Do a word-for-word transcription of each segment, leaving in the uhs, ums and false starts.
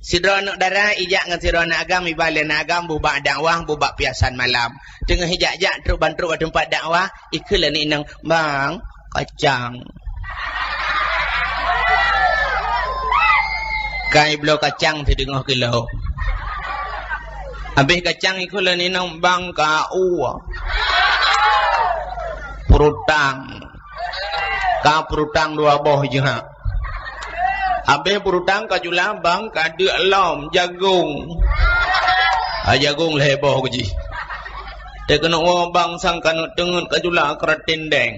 Sidroe aneuk dara ijak ngon sidroe aneuk agam, iba lé aneuk agam bubak dakwah, bubak piasan malam. Teungoh ijak-jak trok ban trok bak teumpat dakwah, ikheun lé aneuk inong, "Bang, kacang." Kai bloe kacang sideungoh kilo. Habéh kacang ikheun lé aneuk inong, "Bang, kau." Peurutang. Ka peurutang dua boh jeuhak. Habéh peurutang ka jula, "Bang, ka deuk lom jagong." Ha, jagong lhée boh jih. Teukeunok woe bang sang ka neuk teungeut ka jula keuratendeng.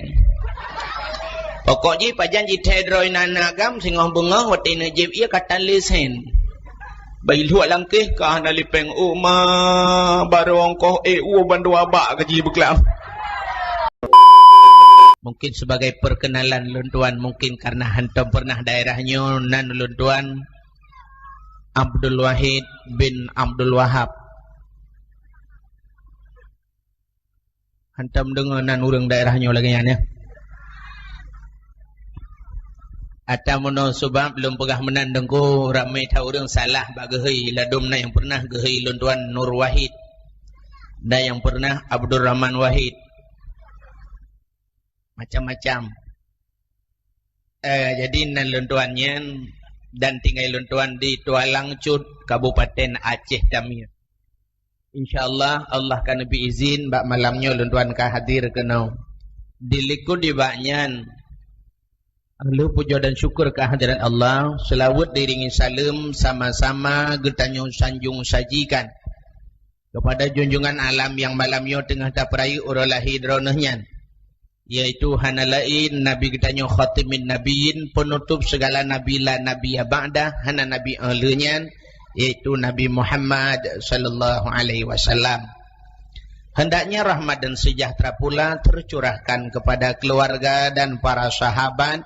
Pokok jih pajan jithée droe inan agam singoh beungoh watée neuk jieb ié ka tan lé sen. Bai luek langkéh ka hana lipeng, "Uma, barong koh, eh, ueh bandua bak gaji beuklam." Mungkin sebagai perkenalan lôn tuan, mungkin karena hantom pernah daerah nyoe, nan lôn tuan Abdul Wahid bin Abdul Wahab. Hantom deungoe nan ureuëng daerah nyoe lagée nyan, ya. Ata meunoe sabab lôn peugah meunan Teungku, ramé that ureuëng salah bak geuhôi, ladôm na nyang pernah geuhôi lôn tuan Nur Wahid, na nyang pernah Abdul Rahman Wahid. Macam-macam. Eh, jadi nan lôn tuan nyan dan tinggai lôn tuan di Tualang Cut, Kabupaten Aceh Tamiet. Insya Allah, Allah ka neubri izin bak malam nyoe lôn tuan ka hadir keunoe. Dilikot di bak nyan, lheueh pujoe dan syukur keu hadirat Allah, seulaweuet diiringi saleuem sama-sama geutanyoe sanjong sajikan kepada junjungan alam nyang malam nyoe teungoh tapeurayeuk uroe lahé droeneuh nyan, yaitu hana laén Nabi geutanyoe Khatimin Nabiyyin, peunutôb sigala nabi la nabiyya ba'dah, hana nabi 'oh lheueh nyan, yaitu Nabi Muhammad sallallahu alaihi wasallam. Hendaknya rahmat dan sejahtera pula tercurahkan kepada keluarga dan para sahabat,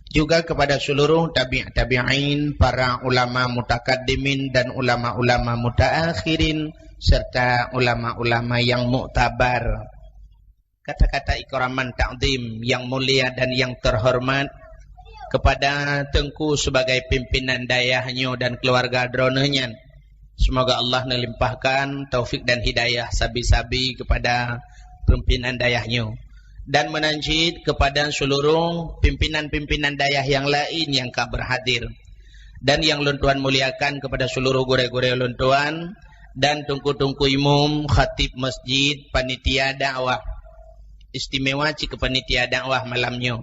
juga kepada seluruh tabi' tabi'in, para ulama mutakaddimin dan ulama-ulama mutaakhirin, serta ulama-ulama yang muktabar. Kata-kata ikraman takzim yang mulia dan yang terhormat kepada Teungku sebagai pimpinan dayah nyoe dan keluarga droeneuh nyan. Semoga Allah neulimpahkan taufik dan hidayah sabe-sabe kepada pimpinan dayah nyoe. Dan meunan cit kepada seluruh pimpinan-pimpinan dayah yang lain yang ka berhadir. Dan yang lôn tuan muliakan kepada seluruh gurée-gurée lôn tuan dan teungku-teungku imum, khatib masjid, panitia dakwah. Istimewa cit keu panitia dakwah malam nyoe.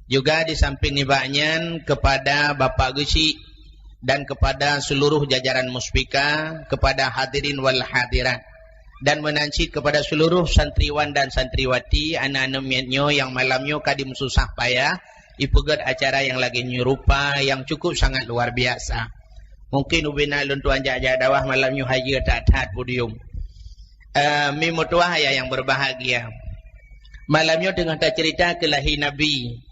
Juga di samping nibak nyan kepada Bapak Geuchik dan kepada seluruh jajaran Muspika, kepada hadirin wal hadirat. Dan meunan cit kepada seluruh santriwan dan santriwati, aneuk-aneuk miet nyoe nyang malam nyoe ka dimeususah payah, ipeugét acara nyang lagée nyoe rupa nyang cukup sangat luar biasa. Mungkin ubena lôn tuan jak-jak dakwah malam nyoe hayeue that-that podium. Eh, mi meutuah ayah nyang berbahagia. Malam nyoe teungoh tacerita keu lahé Nabi.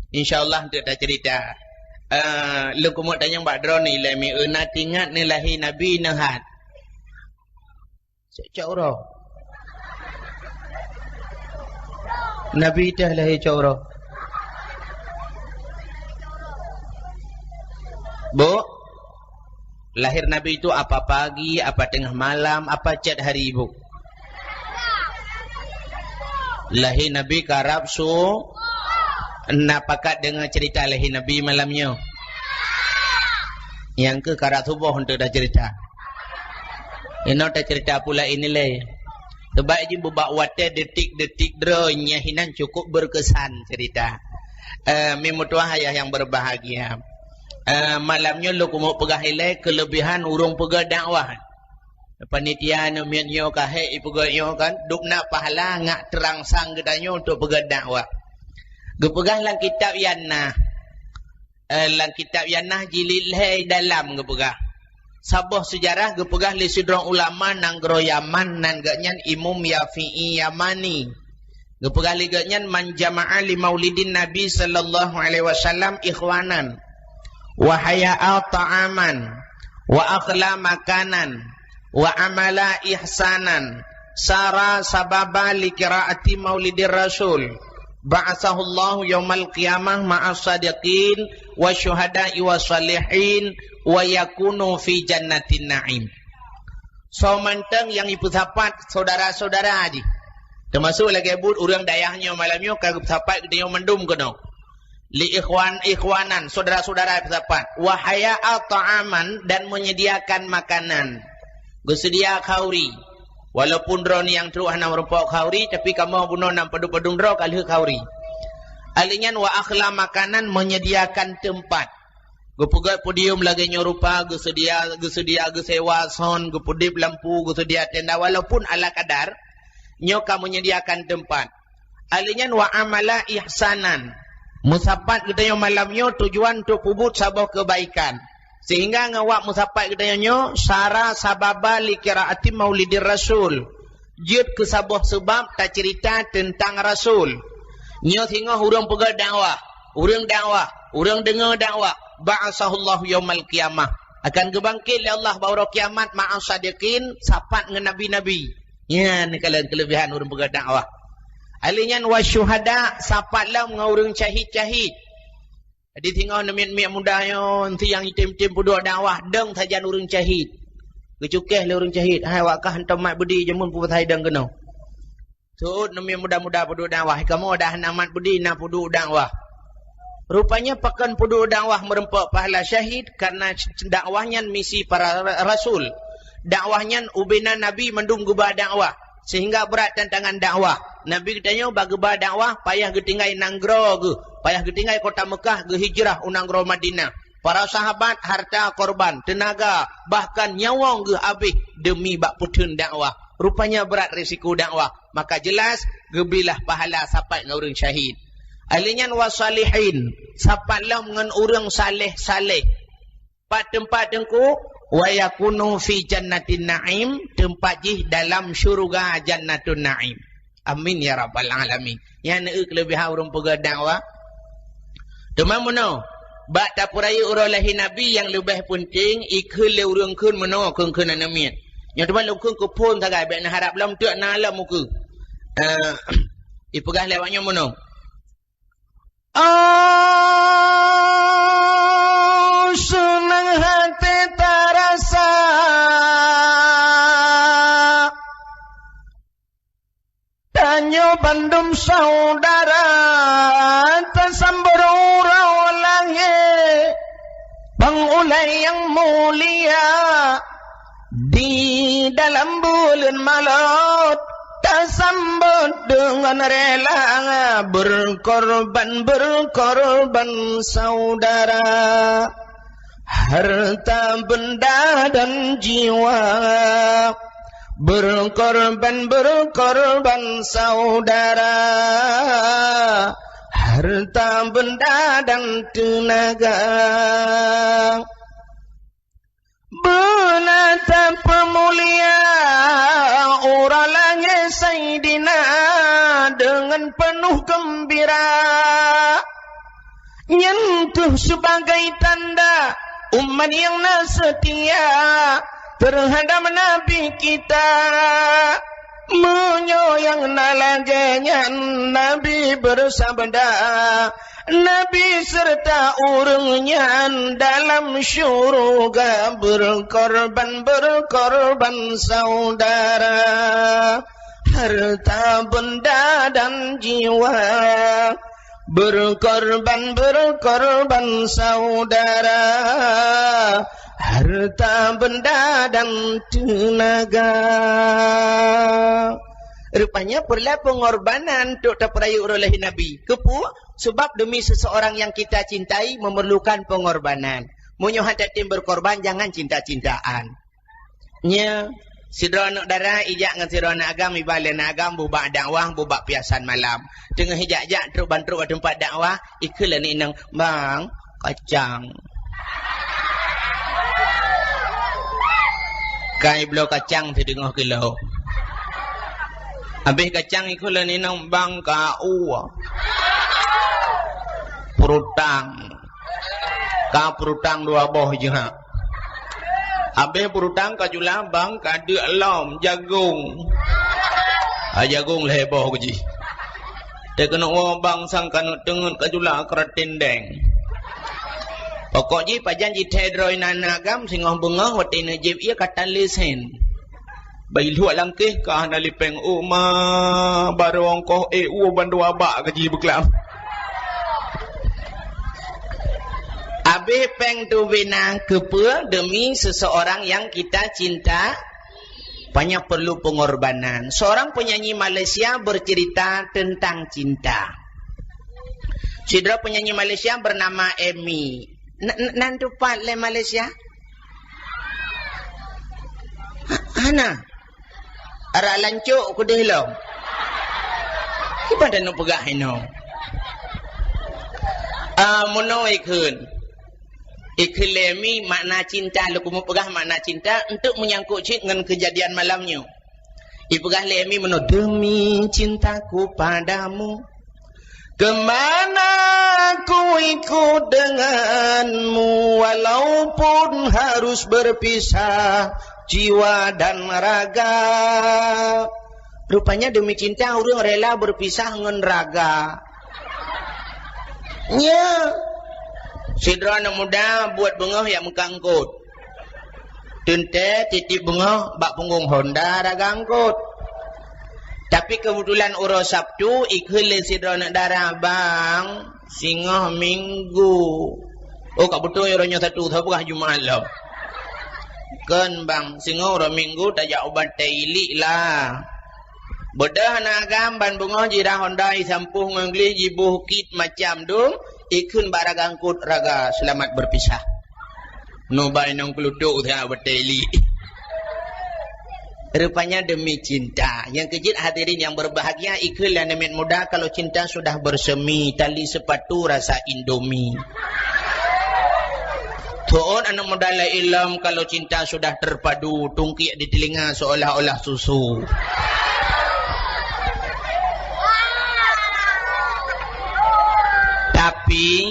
Insya Allah teuk tacerita. Eh, lôn keumeung tanyong bak droeneuh ilée mi, na teuingat neuh lahé Nabi neuh hat? Cok, cok uroe. Nabi teuh lahé cok uroe. Bu, lahir Nabi itu apa pagi, apa tengah malam, apa cot hari, Bu? Lahé Nabi karab su-, na pakat deungoe cerita lahé Nabi malam nyoe? Nyang keu karab suboh untuk dah cerita. Inoe tacerita pula ini lé. Sebab jih bubak watée detik-detik droe nyang hinan cukup berkesan cerita. Eh, mi meutuah ayah nyang berbahagia. Eh, malam nyoe lôn keumeung peugah ilée kelebihan ureuëng peugét dakwah. Panitia nyoe miet nyoe ka hék ipeugét nyoe kan, dubna pahala ngat teurangsang geutanyoe untuk peugét dakwah. Geupeugah lam kitab Yannah. Eh, lam kitab Yannah jilid lhée dalam geupeugah. Saboh seujarah geupeugah lé sidroe ulama nanggroe Yaman nan geuhnyan Imum Yafi'i Yamani. Geupeugah lé geuhnyan, "Man jama'a li maulidin Nabi sallallahu alaihi wasallam ikhwanan, wa haya'a ta'aman, wa akhla makanan, wa amala ihsanan, sara sababa li qiraati maulidir rasul." Ba'atsahullahu yaumal qiyamah ma'as shadiqin wa syuhada'i wa shalihin wa yakunu fi jannatin na'im. Soe mantong nyang jipeusapat syedara-syedara jih. Teumasok lagée buet ureuëng dayah nyoe malam nyoe ka geupeusapat geutanyoe mandum keunoe. Li ikhwan, ikhwanan, syedara-syedara jipeusapat. Wa haya'a ta'aman, dan menyediakan makanan. Geuseudia khauri. Walaupun droeneuh nyang trok hana meurumpok khauri, tapi kamoe bunoe nyang padum-padum droe ka lheueh khauri. Ahli nyan wa akhla makanan, menyediakan teumpat. Geupeugét podium lagée nyoe rupa, geuseudia, geuseudia geusewa sound, geupeudeb lampu, geuseudia tenda, walaupun ala kadar, nyoe ka menyediakan teumpat. Ahli nyan wa amala ihsanan. Meusapat geutanyoe malam nyoe tujuan untuk peubuet saboh keubaikan. Sehingga ngon wak meusapat geutanyoe nyoe, sara sababa li qiraati maulidir rasul. Jeuet keu saboh seubab taceurita teuntang Rasul. Nyoe singoh ureuëng peugah dakwah, ureuëng dakwah, ureuëng deungoe dakwah, ba'atsahullahu yaumal qiyamah. Akan geubangkét lé Allah bak uroe kiamat ma'as shadiqin, sapat ngon nabi-nabi. Nyan kalon keuleubihan ureuëng peugah dakwah. Ahli nyan wa syuhada, sapat lom ngon ureuëng syahid-syahid. Jadi singoh neumiet-miet muda nyoe, enti nyang item-item peuduek dakwah, dong sajan ureuëng syahid. Geucukéh lé ureuëng syahid, "Hai, wak kah hantom mat beudi jameun peue pasai dong keunoe?" Seuôt neumiet muda-muda peuduek dakwah, "Kamoe dah na mat beudi na peuduek dakwah." Rupanya pakon peuduek dakwah meurumpok pahala syahid, karena dakwah nyan misi para ra-, rasul. Dakwah nyan ubena nabi mandum geuba dakwah. Sehingga brat tantangan dakwah. Nabi geutanyoe bak geuba dakwah payah geutinggai nanggroe geuh, payah geutinggai kota Meukah geuhijrah u nanggroe Madinah. Para sahabat harta korban, teunaga, bahkan nyawöng geuh abéh deumi bak peutheun dakwah. Rupanya brat risiko dakwah, maka jelas geubilah pahala sapat ngon ureuëng syahid. Ahli nyan wa shalihin, sapat lom ngon ureuëng saleh-saleh. Pat teumpat teungku, wa yakunu fi jannatin na'im, teumpat jih dalam syeuruga jannatun na'im. Amin ya rabbal alamin. Nyan eu keuleubihan ureuëng peugah dakwah. Teuma meunoe, bak tapeurayeuk uroe lahé Nabi nyang leubeh peunteng, ikheun lé ureuëng kheun meunoe kheun-kheun aneuk miet. Nyoe teuma lôn kheun keu phon sagai, bék na harab lom teuk na lom ukeue. Eh, ipeugah lé awak nyoe meunoe. Oh, seunang haté tarasa, tanyoe bandum saudara tasambot uroe lahé bak ulée nyang mulia. Di dalam buleuen malot tasambot deungon rela, berkorban, berkorban saudara, harta benda dan jiwa, berkorban, berkorban saudara, harta benda dan teunaga. Beuna tapeumulia uroe lahé Saidina deungon peunoh geumbira. Nyan kheueh sibagai tanda umat nyang na seutia teuhadab Nabi kita. Meunyoe nyang na lagée nyan, Nabi beusabda, Nabi seureuta ureuëng nyan dalam syeuruga, berkorban, berkorban saudara, harta benda dan jiwa, berkorban, berkorban saudara, harta benda dan teunaga. Rupanya peureulée peungorbanan untuk tapeurayeuk uroe lahé Nabi. Keupeue? Sebab demi seseorang yang kita cintai memerlukan pengorbanan. Meunyoe hana tem berkorban, jangan cinta-cintaan. Nyoe, sidroe aneuk dara ijak ngon sidroe aneuk agam, iba lé aneuk agam bubak dakwah, bubak piasan malam. Teungoh ijak-jak trok ban trok bak teumpat dakwah, ikheun lé aneuk inong, "Bang, kacang." Kai bloe kacang sideungoh kilo. Habéh kacang ikheun lé aneuk inong, "Bang, kau." Peurutang. Ka peurutang dua boh jeuhak. Habéh peurutang ka jula, "Bang, ka deuk lom jagong." Ha, jagong lhée boh keu jih. Teukeunok woe bang sang kaneuk teungeut ka jula keuratin deng. Pokok jih pajan jithèe droe na-na agam singoh beungoh watèe neujieb ié ka tan lé sen. Bai luek langkéh ka hana lé péng uma barong koh ék ueh bandua bak ka jih beuklam. Abéh péng tubena keupeue demi seseorang yang kita cinta. Banyak perlu pengorbanan. Seorang penyanyi Malaysia bercerita tentang cinta. Sidroe penyanyi Malaysia bernama Emi. N-, n-, nan tupat lé Malaysia? Ha-, hana. Arak lancok keudeh lom. Kiban taneuk peugah inoe. Ah, meunoe ikheun. Ikheun lé Emi makna cinta, lôn keumeung peugah makna cinta untuk menyangkut cit ngon kejadian malam nyoe. Ipeugah lé Emi meunoe, "Demi cintaku padamu, kemana ku ikut denganmu, walaupun harus berpisah jiwa dan raga." Rupanya demi cinta ureuëng rela berpisah ngon raga. Nya. Sidroe aneuk muda buet beungoh jak meukat eungkôt. Teuntèe tieb-tieb beungoh bak punggong honda raga eungkôt. Tapi keubeutulan uroe Sabtu, ikheun lé sidroe aneuk dara, "Bang, singoh Minggu." "Oh, ka beutôi uroe nyoe Sabtu, soe peugah Jumat lom?" "Kon, Bang, singoh uroe Minggu tajak u Batèe Iliek lah." Beudôh aneuk agam ban beungoh jirah honda, jisampôh ngon gleh, jiboh kit macam dum, ikheun bak raga eungkôt, "Raga, selamat berpisah." Nubai nong keulutuk usaha Batèe Iliek. Rupanya demi cinta. Nyang keujeuet hadirin yang berbahagia, ikheun lé aneuk miet muda, kalau cinta sudah bersemi, tali sepatu rasa Indomie. Tu'on aneuk muda lé ilom, kalau cinta sudah terpadu, tungkiek di telinga seolah-olah susu. Tapi,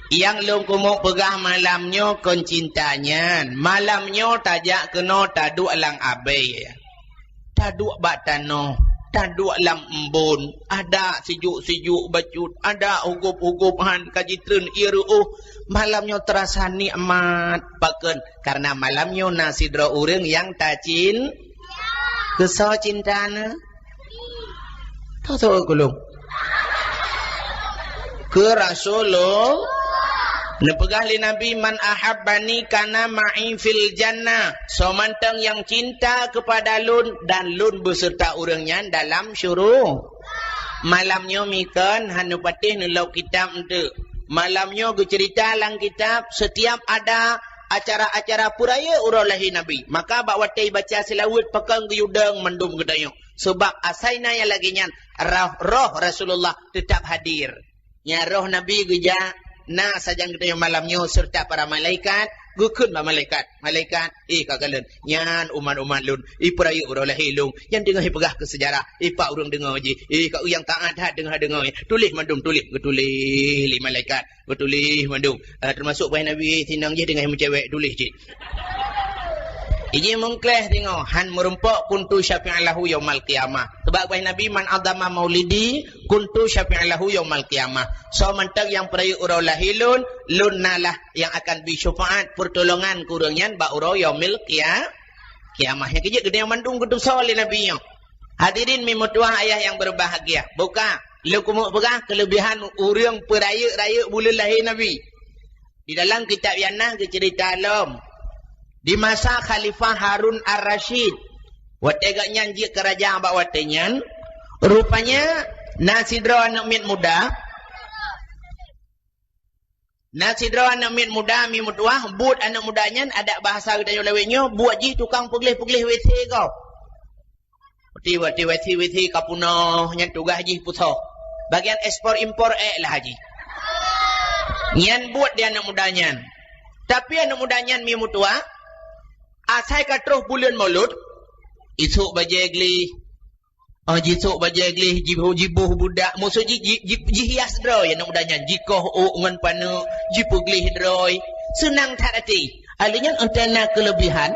nyang lôn keumeung peugah malam nyoe kon cinta nyan. Malam nyoe tajak keunoe taduek lam abèe. Taduek bak tanoh, taduek lam embôn, adak sijuek-sijuek bacut, adak hugôp-hugôp han ka jitreun ié reuôh. Malam nyoe teurasa nikmat. Pakon? Karena malam nyoe na sidroe ureuëng nyang tacin-, keu soe cinta neuh? Tho-tho keu lôn. Keu Rasulullah. Neupeugah lé Nabi, "Man ahabbani kana ma'i fil jannah." Soe mantong nyang cinta kepada lôn dan lôn beserta ureuëng nyan dalam syuru-, malam nyoe mikon hana patéh neulok kitab eunteuk. Malam nyoe geuceurita lam kitab, setiap ada acara-acara peurayeuk uroe lahé Nabi. Maka bak watèe baca seulaweuet pakon geuyue dong mandum geutanyoe. Sebab asai na nyang lagèe nyan, roh, roh Rasulullah teutap hadir. Nyan roh Nabi geujak, na sajan geutanyoe malam nyoe serta para malaikat, geukheun bak malaikat, "Malaikat, eh, ka kalon, nyan umat-umat lôn, eh, peurayeuk uroe lahé lôn, nyan teungoh ipeugah keu seujarah, eh, pat ureuëng deungoe jih, eh, ka ureuëng taát that deungoe-deungoe, tuléh mandum, tuléh." Geutuléh lé malaikat. Geutuléh mandum. Ah, teumasok bah Nabi sinong jih deungon meucewek tuléh cit. Iji mungkleh singoh han meurumpok kuntu syafi'an lahu yaumal qiyamah. Sebab bah Nabi, "Man azama maulidi kuntu syafi'an lahu yaumal qiyamah." Soe mantong nyang peurayeuk uroe lahé lôn, lôn na lah nyang akan bri syeufaat, peurtolongan keu ureuëng nyan bak uroe yaumil qia-, qiyamah. Nyang keujeuet geutanyoe mandum geutusoe lé Nabi nyoe. Hadirin mimeutuah ayah nyang berbahagia. Buka, lôn keumeung peugah keuleubihan ureuëng peurayeuk-rayeuk buleuen lahé Nabi. Di dalam kitab Yana geuceurita lom, di masa Khalifah Harun Ar-Rasyid, watèe gobnyan jeuet keu raja bak watèe nyan, rupanya na sidroe aneuk miet muda, na sidroe aneuk miet muda mimeutuah, buet aneuk muda nyan adak bahasa geutanyoe lawét nyoe, buet jih tukang peugleh-peugleh W C gob. Watèe, watèe, watèe, watèe ka peunoh nyan tugaih jih putôh. Bagian ekspor impor ék lah jih. Nyan buet di aneuk muda nyan. Tapi aneuk muda nyan mimeutuah, asai ka troh buleuen Maulud, isôk bajèe gleh, ah, jisôk bajèe gleh, jiboh, jiboh budak, maksud jih, ji-, ji-, jihias droe aneuk muda nyan, jikoh ôk ngon paneuk, jipeugleh droe. Seunang that até. Ahli nyan watèe na keuleubihan,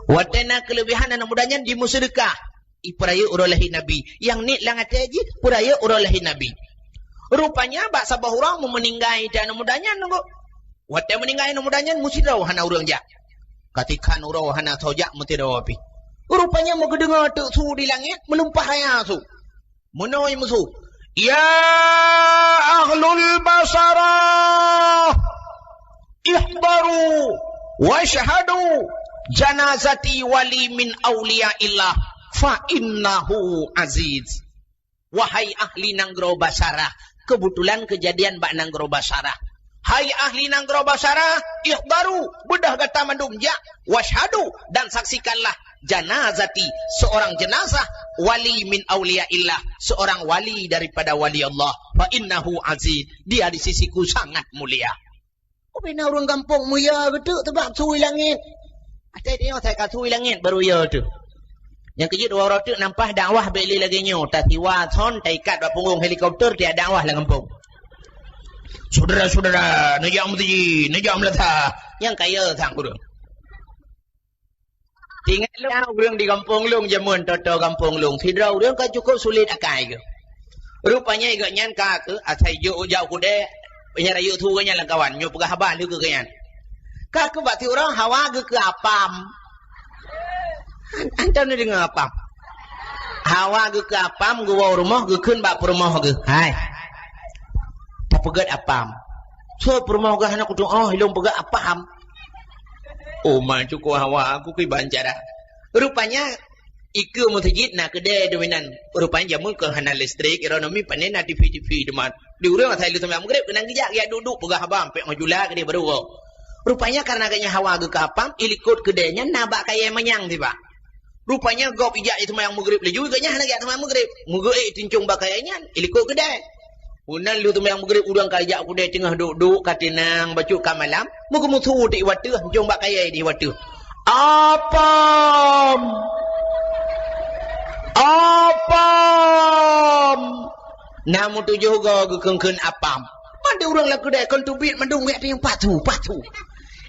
watèe na keuleubihan aneuk muda nyan jimeuseudeukah. Ipeurayeuk uroe lahé Nabi. Nyang niet lam até jih, peurayeuk uroe lahé Nabi. Rupanya bak saboh uroe meumeuninggai aneuk muda nyan nunggu. Watée meuninggai aneuk muda nyan, meusidroe hana ureuëng jak. Katikhan uroe hana soe jak meusidroe pih. Rupanya meugeudeungoe teuk su di langét, meulumpah raya su. Meunoe meusu, "Ya ahlul basarah, ihdaru wasyhadu, janazati wali min auliyaillah, fa innahu aziz." Wahai ahli nanggroe Basarah, keubeutulan keujadian bak nanggroe Basarah. Hai ahli nanggroe Basarah, ihdaru, beudôh gata mandum jak, wasyhadu, dan saksikanlah, janazati, seorang jenazah, wali min auliyaillah, seorang wali daripada wali Allah, fa innahu aziz, dia di sisiku sangat mulia. Ubena ureuëng gampông meuyo geuteuk teubak su di langét. Até tanyoe asai ka su di langét baru yo teuh. Nyang keujeuet dua uroe teuk nampah dakwah bék lé lagée nyoe, tasiwa thon taikat bak punggong helikopter tiak dakwah lam gampông. Syedara-syedara, neujak meuseujid, neujak meulasah. Nyang kaya sang ureuëng. Tingat lôn ureuëng di gampông lôn jameun, toto gampông lôn. Sidroe ureuëng ka cukup sulet akai geuh. Rupanya gobnyan ka keuh asai jok jak u keudè, nyang rayeuk su gobnyan lam kawan, nyoe peugah haba lheueh keu gobnyan. Ka keuh bak siuroe hawa geuh keu apam. An-, antom neudeungoe apam. Hawa geuh keu apam, geuwoe u rumoh, geukheun bak peurumoh geuh, "Hai, tapeugét apam." "Soe peurumoh geuh hana kutuoh, ilôn peugét apam." Oh, ma cukup hawa aku kiban cara. Rupanya, ikeue meuseujid na keudè dominan. Rupanya jameun keuh hana listrik, ironomi pané na T V-T V teuma. Di ureuëng asai lheueh seumayang Maghrib, keunan geujak, geujak duek-duek, peugah haba, pek ngon jula keudè baru woe. Rupanya karena gobnyan hawa geuh keu apam, ilikot keudè nyan na bak kayèe manyang sibak. Rupanya gob ijak jiseumayang Maghrib laju, gobnyan hana geujak seumayang Maghrib. Meugeuék teuncong bak kayèe nyan, ilikot keudè. Meunan lheueh seumayang Maghrib, ureuëng ka ijak keudè teungoh duek-duek, ka teunang, bacut ka malam, meugeumeusu di wateuh, teuncong bak kayèe di wateuh. "Apam! Apam!" Na meutujoh goe geukheun-kheun apam. Mandum ureuëng lam keudè kon teubiet mandum geujak tanyong, "Pat su, pat su?"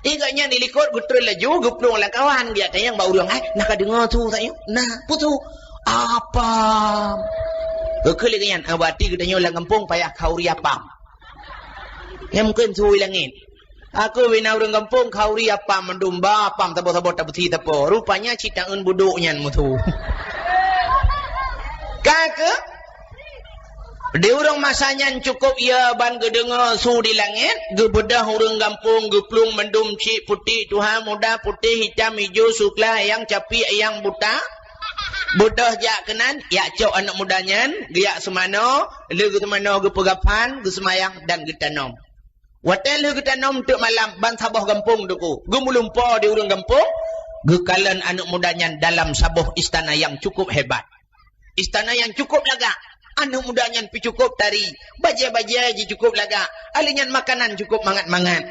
Gobnyan ilikot geutrön laju geuplueng lam kawan, geujak tanyong bak ureuëng, "Hai, na ka deungoe su tanyoe?" "Na, peue su?" "Apam." Geukheun lé gobnyan, "Ah, berarti geutanyoe lam gampông payah khauri apam." Nyang mungken su di langét. Aku bina ureuëng gampông khauri apam mandum ba apam saboh-saboh tabeusi sapo. Rupanya cit taeun budok nyan meusu. Ka keuh? Di ureuëng masa nyan cukup ya ban geudeungoe su di langét, geubeudôh ureuëng gampông geuplueng mandum cit putéh tuha muda putéh hitam ijo sukla ayang capi ayang buta. Beudôh jak keunan, jak cok aneuk muda nyan, geujak seumanoe, lheueh geuseumanoe geupeugah phan, geuseumayang dan geutanom. Watée lheueh geutanom teuk malam ban saboh gampông duku, geumeulumpo di ureuëng gampông, geukalon aneuk muda nyan dalam saboh istana nyang cukup hebat. Istana nyang cukup lagak, aneuk muda nyan pih cukup tari, bajée-bajée jih cukup lagak, alheuh nyan makanan cukup mangat-mangat.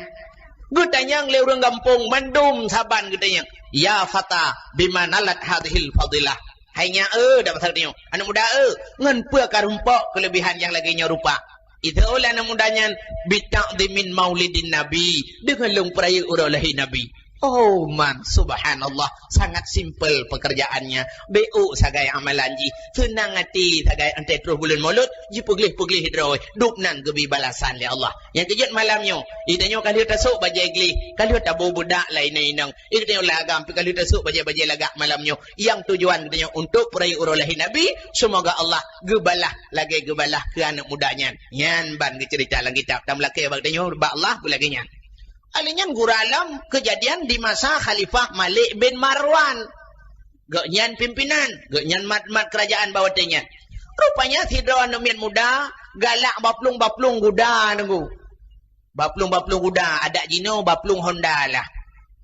Geutanyong lé ureuëng gampông mandum saban geutanyong, "Ya fata, bima nalat hadhil fadilah?" Hai nyak, eh, dak pasal tanyoe, aneuk muda, eh, ngon peue ka rumpok keulebihan nyang lagée nyoe rupa? Itu oleh aneuk muda nyan, "Bita'dhimin maulidin Nabi," deungon lôn peurayeuk uroe lahé Nabi. Oh man, subhanallah, sangat simpel pekerjaannya. Bék sagai amalan jih, seunang até sagai, 'oh troh buleuen Maulud, jipeugleh-peugleh droe, duek nan geubri balasan lé Allah. Nyang keujeuet malam nyoe, geutanyoe ka lheueh tasok bajée gleh, ka lheueh taboh beudak lam inong-inong. Geutanyoe lam agam pih ka lheueh tasok bajée-bajée lagak malam nyoe. Nyang tujuan geutanyoe untuk peurayeuk uroe lahé Nabi, seumoga Allah geubalah lagée geubalah keu aneuk muda nyan. Nyan ban geuceurita lam kitab, tameulakée bak geutanyoe bak Allah beulagée nyan. Alheuh nyan gura lom keujadian di masa Khalifah Malik bin Marwan. Gobnyan pimpinan, gobnyan mat-mat keurajaan bak watée nyan. Rupanya sidroe aneuk miet muda galak baplueng-baplueng guda nunggu. Baplueng-baplueng guda, adak jinoe baplueng honda lah.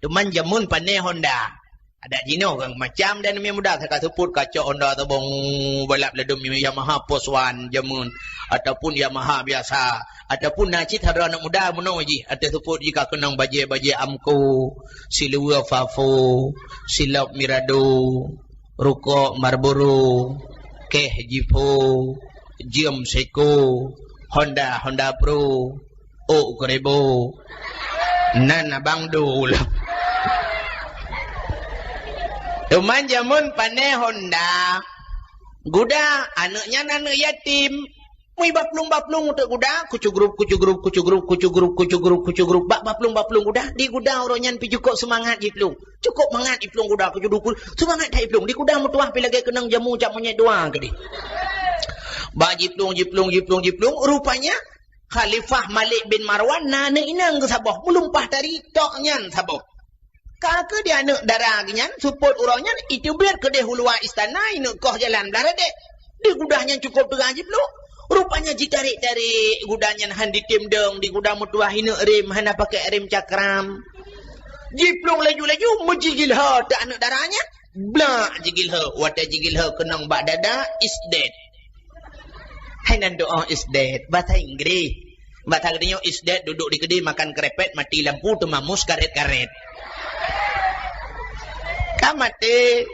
Teuma jameun pané honda. Adak jinoe kan macam dan aneuk miet muda, saka seupôt kacok honda tabong balap ladom Yamaha Pos One jameun, ataupun Yamaha biasa, ataupun na cit sidroe aneuk muda meunoe jih, ateueh seupôt jih ka keunong bajée-bajée Amco, siluweue Fafo, silop Mirado, rukok Marlboro, keh Zippo, jeuem Seiko, Honda, Honda Pro, ôk keuribo. Nan abang dul. Teuma jameun pané honda, Guda, aneuk nyan aneuk yatim. Mui baplueng-baplueng uteuk guda, kucugrup, kucugrup, kucugrup, kucugrup, kucugrup, kucugrup, bak baplueng-baplueng guda, di guda uroe nyan pi jukok seumangat jiplueng. Cukok mangat jiplueng guda, kucugrup, seumangat that jiplueng. Di guda meutuah pi lagèe keunong jamu jak monyet dua keudéh. Bak jiplueng, jiplueng, jiplueng, jiplueng, rupanya Khalifah Malik bin Marwan na aneuk inong geuh saboh, meulumpah tari tok nyan saboh. Ka keuh di aneuk dara geuh nyan, seupôt uroe nyan, iteubiet keudéh u luwa istana, ineuk koh jalan blah redek. Di guda nyan cukôp teuga jiplueng. Rupanya jitarek-tarek guda nyan han jitem dong, di guda meutuah ineuk rem, hana pakai rem cakram. Jiplueng laju-laju, meujigilho teuk aneuk dara nyan. Blak jigilho, watèe jigilho keunong bak dada, is dead. Hai nan doa is dead, bahasa Inggris. Bahasa geutanyoe is dead, duduk di keudè makan krepet, mati lampu, teumamus karet-karet. Ka maté.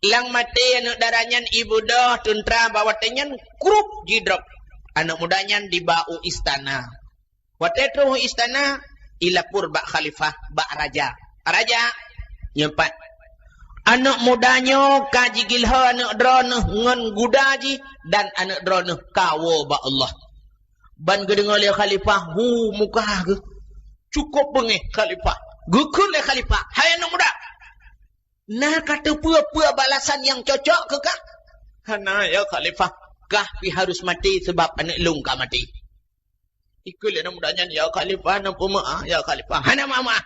Lam maté aneuk dara nyan ibu doh tuntra bak watèe nyan krup jidrop. Aneuk muda nyan diba u istana. Watèe troh u istana, ilapor bak khalifah, bak raja. Raja, nyoe pat. Aneuk muda nyoe ka jigilho aneuk droeneuh ngon guda jih dan aneuk droeneuh ka woe bak Allah. Ban geudeungoe lé khalifah, hu muka geuh. Cukôp beungéh khalifah. Geukheun lé khalifah, "Hai aneuk muda, na kateupeue-peue balasan nyang cocok keu kah?" "Hana, ya khalifah, kah pi harus maté sabab aneuk lôn ka maté." Ikheun lé aneuk muda nyan, "Ya khalifah, na peumeu'ah, ya khalifah." "Hana meu'ah-meu'ah."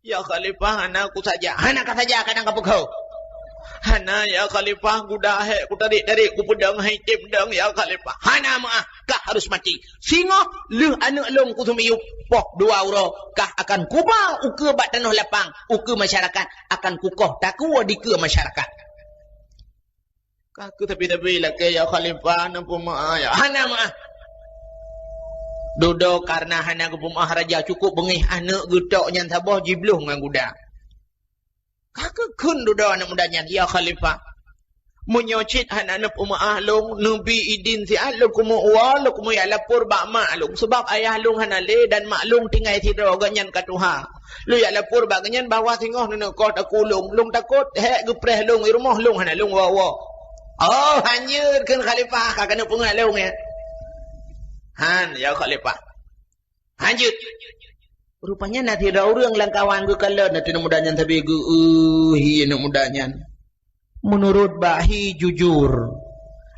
"Ya khalifah, hana kusaja." "Hana kasaja, kadang kapeugah." "Hana, ya khalifah, guda hék kutarek-tarek, kupeudong hai tem dong, ya khalifah." "Hana meu'ah, kah harus maté. Singoh lheueh aneuk lôn kuseumiyueb, poh dua uroe, kah akan kuba ukeue bak tanoh lapang, ukeue masyarakat, akan kukoh takue dikeue masyarakat." Ka keuh tapi-tapi lakèe, "Ya khalifah, na peumeu'ah, ya." "Hana meu'ah." Dudoe kareuna hana geupeumeu'ah raja, cukôp beungéh aneuk geuh tok nyan saboh jibloh ngon guda. Ka keuh kheun dudoe aneuk muda nyan, "Ya khalifah, meunyoe cit hana neupeumeu'ah lôn, neubi idin siat lôn keumeue woe, lôn keumeue jak lapor bak mak lôn, sabab ayah lôn hana lé dan mak lôn tinggai sidroe, gobnyan ka tuha. Lôn jak lapor bak gobnyan bahwa singoh neuneuk koh takue lôn. Lôn takot hék geupreh lôn, i rumoh lôn hana lôn woe-woe." "Oh, hanjeuet," kheun khalifah, "ka keuneuk peungeut lôn, ya." "Han, ya khalifah. Hanjeuet." Rupanya na sidroe ureueng lam kawan geukalon, na aneuk muda nyan sabe geu-, "Eh, hi aneuk muda nyan. Meunurot bak hi jujur.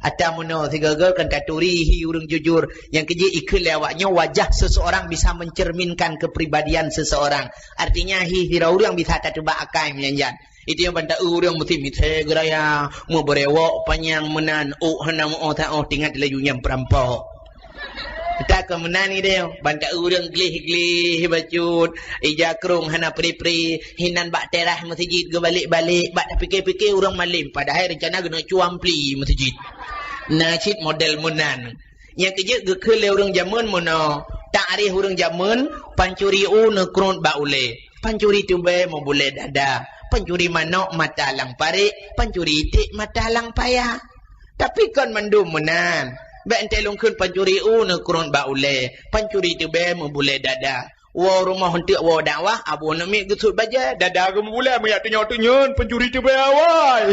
Ata meunoe sigoe-goe kan taturi hi ureueng jujur." Nyang keujeuet ikheun lé awak nyoe, wajah seseorang bisa mencerminkan kepribadian seseorang. Artinya, hi sidroe ureueng bisa tateuba akai meunyan. Itu nyang ban ta-eu ureueng meusti misé geuraya, meubeurewok panyang meunan, ôk hana meu'oh taôh, tingat laju nyang peurampok. Ata keu meunan idéh, ban ta-eu ureueng gleh-gleh bacut, ija krông hana pri-pri, hinan bak teras meuseujid geubalek-balek, bak tapike-pike ureueng malém, padahai reuncana geuneuk cuang pli meuseujid. Na cit model meunan. Nyang keujeuet geukheun lé ureueng jameun meunoe, takrif ureueng jameun, pancuri u neukrot bak ulèe, pancuri teubèe meubulèe dada, pancuri manok mata lam parék, pancuri iték mata lam paya. Tapi kon mandum meunan. Bèk enteuk lôn kheun pancuri u neukrot bak ulèe, pancuri teubèe meubulèe dada. Woe rumoh eunteuk woe dakwah, abu aneuk miet geusut bajèe, dada geumeubulèe meujak tunyok-tunyok, pancuri teubèe awai.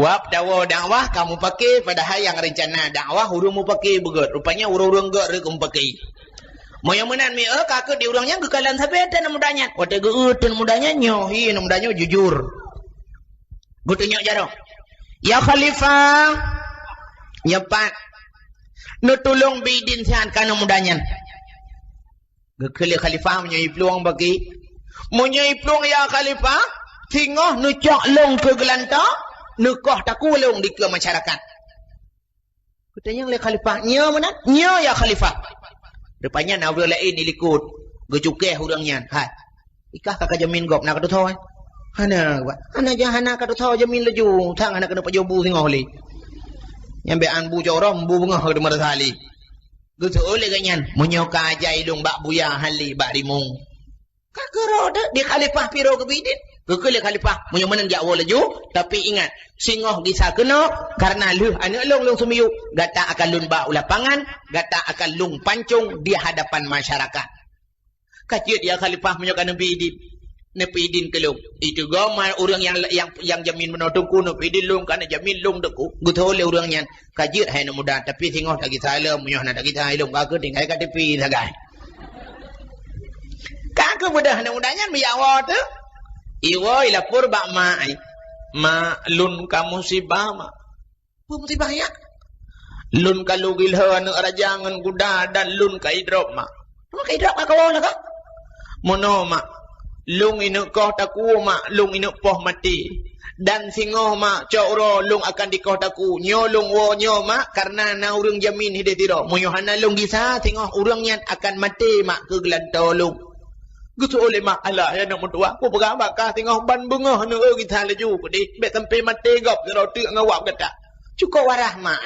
Wab tawoe dakwah ka mupake, padahai nyang reuncana dakwah ureueng mupake beugöt. Rupanya ureueng-ureueng göt reuh geumupake. Meunyoe meunan mi, eh, ka keuh di ureueng nyan geukalon sabe aneuk muda nyan. Watèe geu-eu aneuk muda nyan nyoe, hi aneuk muda nyoe jujur. Geutunyok jaroe. "Ya khalifah, nyoe pat. Neutulông bi idin siat keu aneuk muda nyan." Geukheun lé khalifah, "Meunyoe iplueng bagi." "Meunyoe iplueng, ya khalifah, singoh neucok lôn keu geulantoe, neukoh takue lôn dikeue masyarakat." Geutanyong lé khalifah, "Nyoe meunan?" "Nyoe, ya khalifah." Rupanya na ureueng laén ilikot, geucukeh ureueng nyan. "Hai, ikah ka kajamin gob na katutho, eh?" "Hana, Pak. Hana ja-, hana katutho jamin laju. Sang hana keuneuk pajoh bu singoh lé. Nyan bèk an bu corong, bu beungoh ka teumeurasa lé." Geuseuôt lé gobnyan, "Meunyoe ka ajai lôn bak buya han lé bak rimueng." Ka keudroe di khalifah piro geubidin. Geukheun lé khalifah, "Meunyoe meunan jak woe laju, tapi ingat, singoh gisa keunoe, kareuna lheueh aneuk lôn lôn seumiyueb, gata akan lôn ba u lapangan, gata akan lôn pancong di hadapan masyarakat." "Ka jeuet, ya khalifah, meunyoe ka neubi idin." Neupeuidin keu lôn. Itu goh ma ureuëng nyang, nyang, nyang jamin bunoe teungku neupeuidin lôn, ka neujamin lôn teungku. Geutho lé ureuëng nyan, "Ka jeuet hai aneuk muda, tapi singoh tagisa lom, meunyoe hana tagisa lôn, ka keuh tinggai K T P sagai." Ka keuh beudôh aneuk muda nyan meujak woe teuh. Iwoe ilapor bak mak ai. "Mak, lôn ka musibah, Mak." "Peue musibah nyak?" "Lôn ka lheueh gilho aneuk raja ngon guda dan lôn ka idrop, Mak." "Lôn ka idrop ka kawoe lagak?" "Meunoe, Mak. Lôn ineuk koh takue, Mak, lôn ineuk poh maté. Dan singoh, Mak, cok uroe lôn akan dikoh takue. Nyoe lôn woe nyoe, Mak, kareuna na ureuëng jamin hideh sidroe. Meunyoe hana lôn gisa, singoh ureuëng nyan akan maté, Mak, keu geulantoe lôn." Geuseuôt lé mak, "Alah, ya aneuk meutuah, kupeugah bak kah singoh ban beungoh aneuk eu gisa laju keudeh, bék sampai maté gob sidroe teuk ngon wab gata." "Cukôp warah, Mak."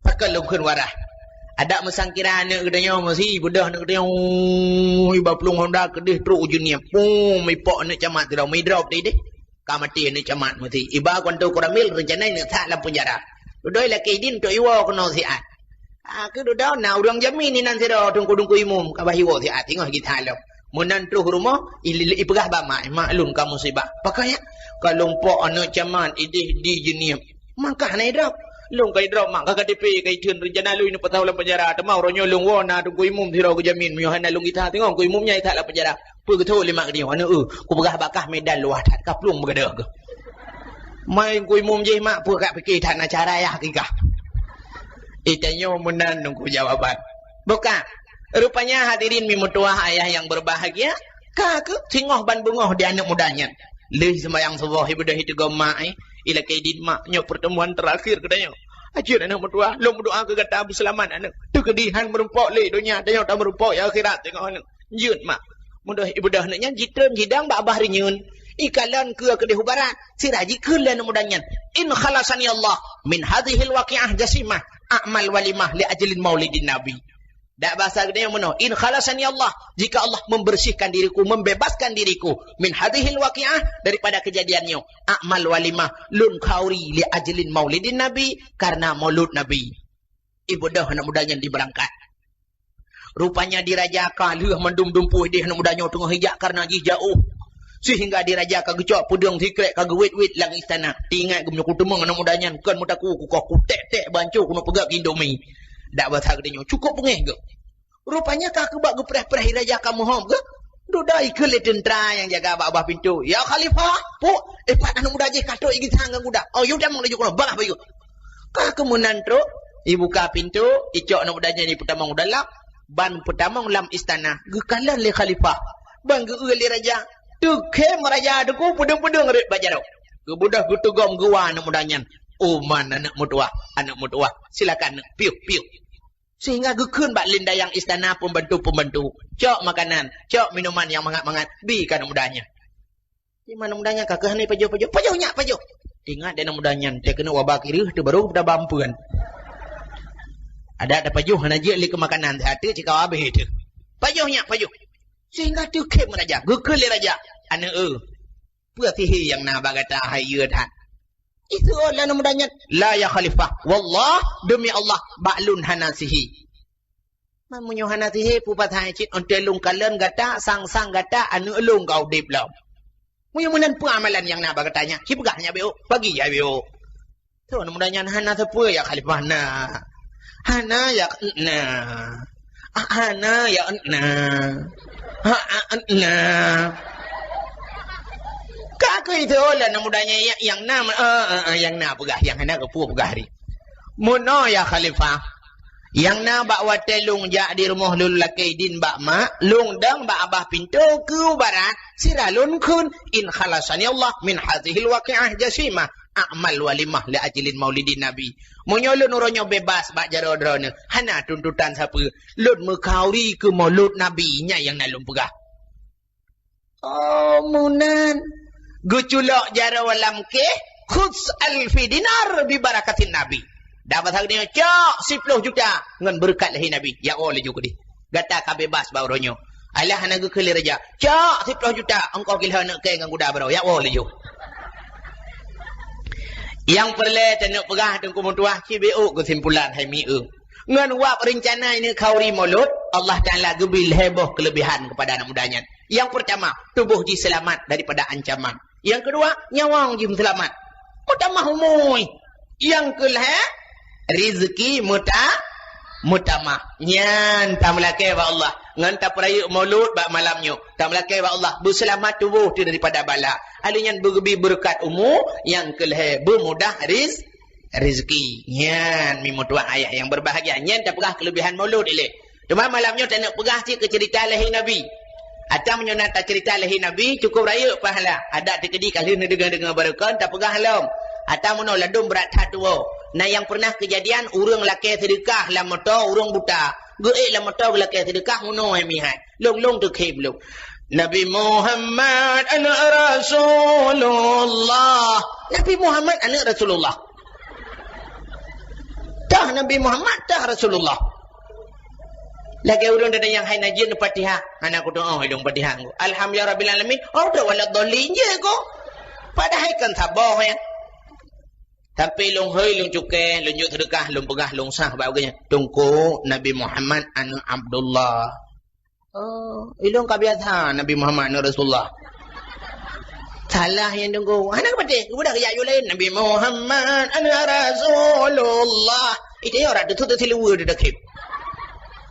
"Pakon lôn kheun warah? Adak meusangkira aneuk geutanyoe meusi, beudôh aneuk geutanyoe, iba plueng honda keudeh trok u Jeunieb. Pum, ipok aneuk camat sidroe, meudrop di deh. Ka maté aneuk camat meusi. Iba keuanto Koramil, reuncana ineuk that lam peunjara. Dudoe lakée idin untuk iwoe keunoe siat." Ah, keu dudoe na ureuëng jamin inan sidroe teungku-teungku imum, ka bah iwoe siat, singoh gisa lom. Meunan troh rumoh, i-, ipeugah bak mak, "Mak, lôn ka musibah." "Pakon nyak?" "Ka lôn pok aneuk camat ideh di Jeunieb. Mangkah hana idrop." "Lôn ka idrop, Mak, ka K T P ka itheun, reuncana lôn ineuk peuet thôn lam peunjara. Teuma uroe nyoe lôn woe na teungku imum sidroe geujamin, meunyoe hana lôn gisa singoh teungku imum nyan ithat lam peunjara." "Peue geutho lé mak geutanyoe, aneuk eu, kupeugah bak kah medan luwah that, ka plueng meugadôh keuh. Mai teungku imum jih, Mak, peue ka pike that na cara yah kikah." Itanyoe meunan teungku jawaban. Bukan. Rupanya hadirin mi meutuah ayah yang berbahagia, ka keuh singoh ban beungoh di aneuk muda nyan. Lheueh seumayang suboh, ibeudôh iteugom mak, eh, ilakée idin, "Mak, nyoe pertemuan terakhir geutanyoe. Ajeut aneuk meutuah, lôn meudoa keu gata beuseulamat aneuk. Teukeudi han meurumpok lé donya, tanyoe tameurumpok di akhirat singoh aneuk. Jeuet, Mak." Meudoh ibeudôh aneuk nyan jitreun jidong bak babah rinyeun. Ikalon keue keudeh u barat, sira jikheun lé aneuk muda nyan, "In khalasani Allah min hadzihil waqi'ah jasimah, a'mal walimah li ajlin maulidin Nabi." Dak basa geutanyoe meunoe, "In khalasani Allah, jika Allah membersihkan diriku, membebaskan diriku min hadzihil waqi'ah, daripada kejadian nyoe, a'mal walimah, lôn khauri li ajlin maulidin Nabi, karena maulud Nabi." Ibeudôh aneuk muda nyan dibeurangkat. Rupanya di Raja ka lheueh mandum dumpeue ideh aneuk muda nyoe teungoh ijak kareuna jih jaôh. Sehingga di Raja ka geucok peudeueng sikrek ka geuwét-wét lam istana. Teuingat geumeunyoe kuteumeung aneuk muda nyan kon meutakue kukoh kutek-tek banco keuneuk peugöt keu Indomie. Dak basa geutanyoe cukôp beungéh geuh. Rupanya ka keubah geupreh-preh di Raja ka meuhom geuh. Dudoe ikheun lé teuntra nyang jaga bak babah pintoe, "Ya Khalifah, puk, eh, pat aneuk muda jih ka trok igisa ngon guda." "Oh, yue tamong laju keunoe, bagaih bayeue." Ka keuh meunan trok, ibuka pintoe, icok aneuk muda nyan ipeutamong u dalam, ban peutamong lam istana, geukalon lé khalifah. Ban geueu lé raja, teukhém raja teungku peudeueng-peudeueng rot bak jaroe. Geubeudôh geuteugom geuwa aneuk muda nyan, "Oh man aneuk meutuah, aneuk meutuah, silakan aneuk, piôh, piôh." Sehingga geukheun bak lindayang istana pembantu-pembantu, "Cok makanan, cok minuman nyang mangat-mangat, bi keu aneuk muda nyan." Di mana muda nyan ka keuh hana pajoh-pajoh. "Pajoh nyak, pajoh." Ingat di aneuk muda nyan, teuh keuneuk waba kireuh teuh baru tabam peuen. Adak tapajoh hana jeuet lé keu makanan, siat teuk cikawa habéh teuh. "Pajoh nyak, pajoh." Sehingga teukhém raja, geukheun lé raja, "Aneuk eu, peue sihé nyang na bak gata hai yue that?" Iseuôt lé aneuk muda nyan, "La ya Khalifah, wallah, demi Allah, bak lôn hana sihé." "Man meunyoe hana sihé, peue pasai cit, 'oh lheueh lôn kalon gata, sang-sang gata aneuk lôn ka udeb lom. Meunyoe meunan peue amalan nyang na bak gata nyan, ci peugah nyak beuôk, pagi jai beuôk." Teuh aneuk muda nyan, "Hana sapeue ya Khalifah na. Hana ya na. Ah, hana ya na. Ha, ah, na." Ka keuh itu lé aneuk muda nyan, "Ya, nyang na, ah, ah, ah, nyang na peugah, nyang hana keupeue peugah ri." "Meunoe ya Khalifah. Nyang na bak watée lôn jak di rumoh lôn lakée idin bak mak, lôn dong bak babah pintoe keu barat, sira lôn kheun, 'In khalasani Allah min hadzihil waqi'ah jasimah, a'mal walimah li ajlin maulidin Nabi.' Meunyoe lôn uroe nyoe beubaih bak jaroe droeneuh, hana tuntutan sapeue, lôn meukhauri keu maulud Nabi, nyan nyang na lôn peugah." Oh, meunan. Geuculok jaroe lam kéh, "Khudz alfi dinar bi barakatin Nabi." Dak basa geutanyoe, "Cok siploh juta ngon beureukat lahé Nabi." Jak woe laju keudeh. Gata ka beubaih bak uroe nyoe. Alah hana geukheun lé raja, "Cok siploh juta, ongkoh gilho aneuk kèe ngon guda baroe." Jak woe laju. Nyang peureulée taneuk peugah teungku meutuah, ci beuôk keusimpulan hai mieu. Ngon wab reuncana ineuk khauri Maulud, Allah Taala geubri lhée boh keuleubihan keupada aneuk muda nyan. Nyang peurtama, tuboh jih seulamat daripada ancaman. Nyang keudua, nyawöng jih meuseulamat. Meutamah umui. Nyang keulhée, rizki meuta-, meutamah. Nyan tameulakée bak Allah. Ngon tapeurayeuk Maulud bak malam nyoe. Tameulakée bak Allah, beuseulamat tuboh teuh daripada bala. Ahli nyan beugeubri beureukat umu, nyang keulhée beumudah riz-, rezeki. Nyan, mi meutuah ayah nyang beubahgia. Nyan tapeugah keuleubihan Maulud ilée. Teuma malam nyoe taneuk peugah cit keu ceurita lahé Nabi. Ata meunyoe na taceurita lahé Nabi, cukôp rayeuk pahala. Adak teukeudi ka lheueh neudeungoe-deungoe barokon, tapeugah lom. Ata meunoe ladôm brat that tuwoe. Na nyang peureunah keujadian, ureuëng lakée seudeukah lam moto ureuëng buta. Geuék lam moto geulakée seudeukah meunoe hai mihai. Lôn-lôn teukhém lôn. Nabi Muhammad aneuëk Rasulullah. Nabi Muhammad aneuëk Rasulullah. Tah Nabi Muhammad, tah Rasulullah. Lagée ureuëng dan nyang hai na jeuet Fatihah. Hana kutu'oh ilong Fatihah. Alhamdulillah Rabbil Alamin. Oh, dah waladhdallin je ko. Padahai kan saboh ya. Tapi lôn hôi, lôn cukée, lôn jok seudeukah, lôn peugah, lôn sah bak geuh nyan. Teungku, Nabi Muhammad aneuëk Abdullah. Oh, ilong ka biasa Nabi Muhammad aneuëk Rasulullah. Salah nyan teungku. Hana geupatéh, geubeudôh jak yue laén. Nabi Muhammad aneuëk Rasulullah. Itu ya orang tu, tu siluwe tu dekhim.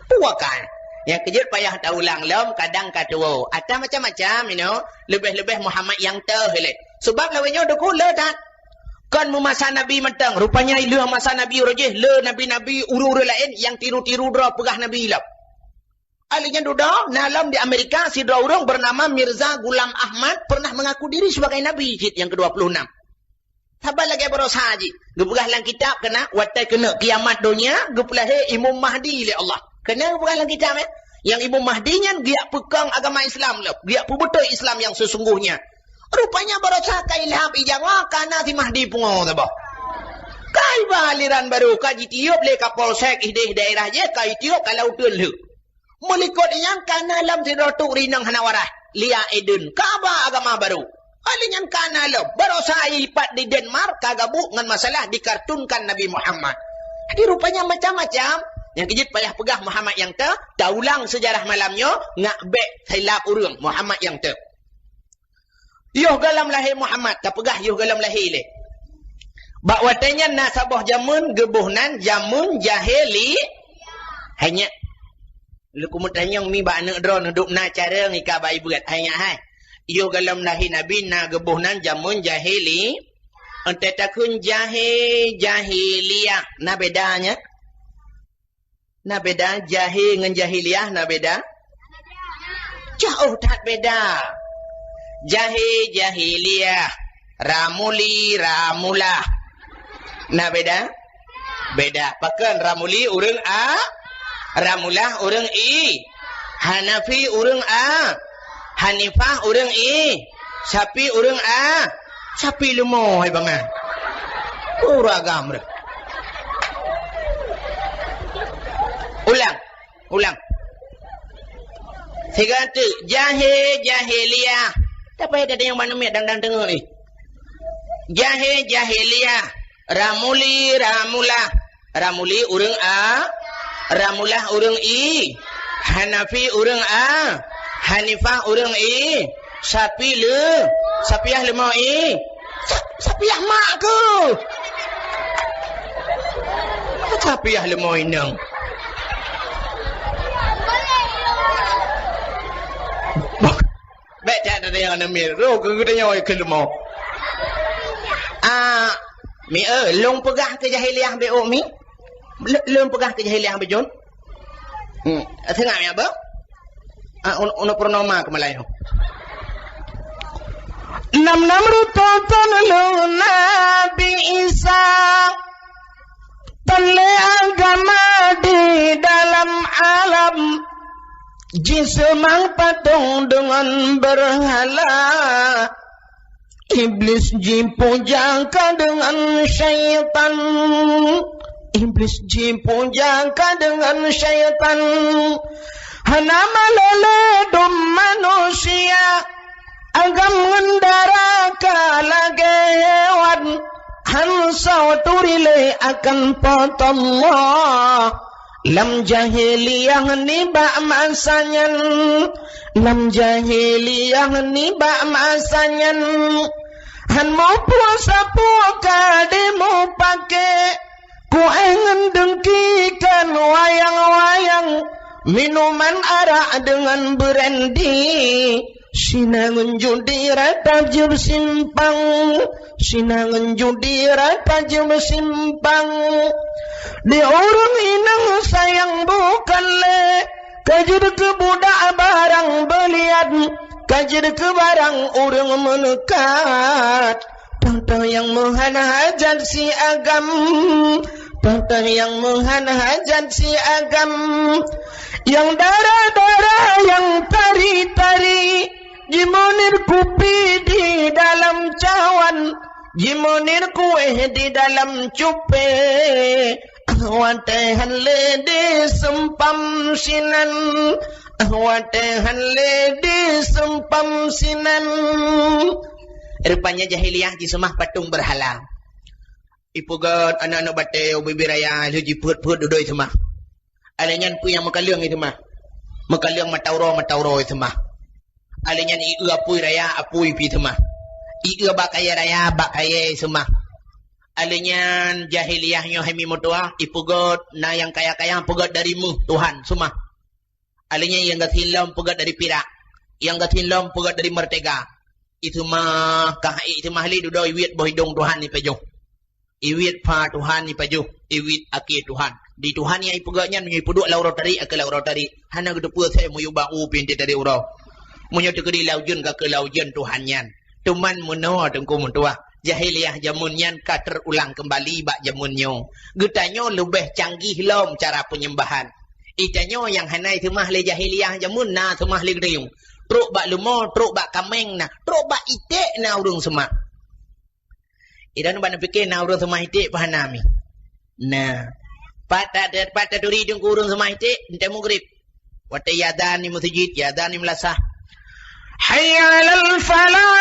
Puakan. Nyang keujeuet payah taulang lom, kadang ka tuwoe. Ata macam-macam, you know. Leubeh-leubeh Muhammad nyang teuh ilée. Sebab lawét nyoe deukuk le that. Kon meumasa Nabi mantong. Rupanya ileueh masa Nabi uroe jih, le nabi-nabi ureuëng-ureuëng laén nyang tiru-tiru droe peugah Nabi lom. Ahli nyan dudoe, na lom di Amerika, sidroe ureuëng bernama Mirza Ghulam Ahmad pernah mengaku diri sebagai nabi cit nyang kedua puluh enam. Saban lagée baroesa jih. Geupeugah lam kitab keunan, watée keuneuk kiamat donya, geupeulahé Imam Mahdi lé Allah. Keunan geupeugah lam kitab, eh. Nyang Imam Mahdi nyan geujak peukong agama Islam lom, geujak peubeutôi Islam nyang sesungguhnya. Rupanya baroesa ka ilham ijawa ka na si Mahdi pungo saboh. Ka iba aliran baru, ka jitiup lé Kapolsek idéh daerah jih, ka itiup ka lam uteuen lheueh. Meulikot nyan ka na lam sidroe trok rinong hana warai, Lia Eden, ka ba agama baru. Ahli nyan ka na lom, baroesa ipat di Denmark ka gabuk ngon masalah dikartunkan Nabi Muhammad. Jadi rupanya macam-macam. Nyang keujeuet payah peugah Muhammad nyang teuh, taulang seujarah malam nyoe, ngak bék silap ureuëng Muhammad nyang teuh. Yoh gohlom lahé Muhammad, tapeugah yoh gohlom lahé lé. Bak watée nyan na saboh jameun geuboh nan jameun jahili-, hai nyak. Lôn keumeutanyong mi bak aneuëk droe neuduek na carông ika bak ibeuet, hai nyak hai. Yoh gohlom lahé Nabi na geuboh nan jameun jahili-, entée takheun jahé, jahiliyah, na beda nyan? Na beda, jahé ngon jahiliyah na beda? Jauh that beda. Jahé, jahiliyah. Ramuli, ramulah. Na beda? Beda. Pakon Ramuli ureuëng A? Ramulah ureuëng I? Hanafi ureuëng A? Hanifah ureuëng I? Sapi ureuëng A? Sapi leumo hai bangai. Uragam deh. Ulang. Ulang. Sigoe teuk, jahé, jahiliyah. Tapi ada nyang mana miet dang-dang deungoe ni. Jahé, jahiliyah. Ramuli, ramulah. Ramuli ureuëng A. Ramulah ureuëng I. Hanafi ureuëng A. Hanifah ureuëng I. Sapi le, Sapiah leumo i. Sa-, Sapiah mak keuh. Sapiah leumo inong. Bék that tanyong aneuk miet. Roh keu geutanyoe keu leumo. Ah, mi, eh, lôn peugah keu jahiliah beu mi. Lôn peugah keu jahiliah beujeuet. Hmm, seungab ya, Bang? Ah, un-, uneuk purnama keumalai. Nam-nam rutoton lôn Nabi Isa, tan lé agama di dalam alam, jiseumang patong deungon beurhala. Iblis jipuja ka deungon syaitan. Iblis jipuja ka deungon syaitan. Hana malée lé dum manusia. Agam ngon dara ka lagée hewan. Han soe turi lé akan Po teu Allah. Lam jahiliyah nibak masa nyan, lam jahiliyah nibak masa nyan, han mupeue sapeue ka dimupake, kuéh ngon deungki kon wayang-wayang, minuman arak deungon brandy. Sina ngon judi rata jeuet simpang, sina ngon judi rata jeuet simpang. Di ureuëng inong sayang bukan lé, ka jeuet keu budak barang beuliat, ka jeuet keu barang ureuëng meuneukat. Toh-toh nyang meuhan hajat si agam, toh-toh nyang meuhan hajat si agam, nyang dara-dara, nyang tari-tari, jimeunir kupi di dalam cawan, jimeunir kuéh di dalam cupée. Ah, watée han lé diseumpam sinan, ah, watée han lé diseumpam sinan. Rupanya jahiliyah jiseumah patong beurhala. Ipeugét aneuëk-aneuëk batée ubit-ubit raya lheueh jipeuet-peuet dudoe seumah. Alèh nyan peue nyang meukaleueng iseumah? Meukaleueng mata uroe, mata uroe iseumah. Alèh nyan ié apui raya, apui pih seumah. Ié bak kayèe raya, bak kayèe seumah. Alèh nyan jahiliyah nyoe hai mi meutuwah, ipeugét na nyang kaya-kaya peugét dari méuh Tuhan seumah. Alèh nyan nyang gasien lom peugét dari pirak, nyang gasien lom peugét dari meurtega. Iseumah, kah iseumah lé dudoe iwiet boh idong Tuhan ipajoh. Iwiet pha Tuhan ipajoh, iwiet akhé Tuhan. Di Tuhan nyang ipeugét nyan meunyoe ipeuduek lam uroe tarék, akhé lam uroe tarék. Hana geuteupeue asai meuyue bak u pintoe tarék uroe. Meunyoe teukeudi lam ujeuen, ka keu lam ujeuen Tuhan nyan. Teuma meunoe teungku meutuwah, jahiliyah jameun nyan ka teurulang keumbali bak jameun nyoe. Geutanyoe leubeh canggih lom cara peunyembahan. Itanyoe nyang hana iseumah lé jahiliyah jameun na seumah lé geutanyoe. Trok bak leumo, trok bak kaméng na, trok bak iték na ureuëng seumah. Idan ban pike na ureuëng seumah iték pah na mi. Nah. Pat ta-, pat taturi deungon ureuëng seumah iték, enteuk mugrib. Watée iazan di meuseujid, iazan di meulasah. Hayya 'alal falah.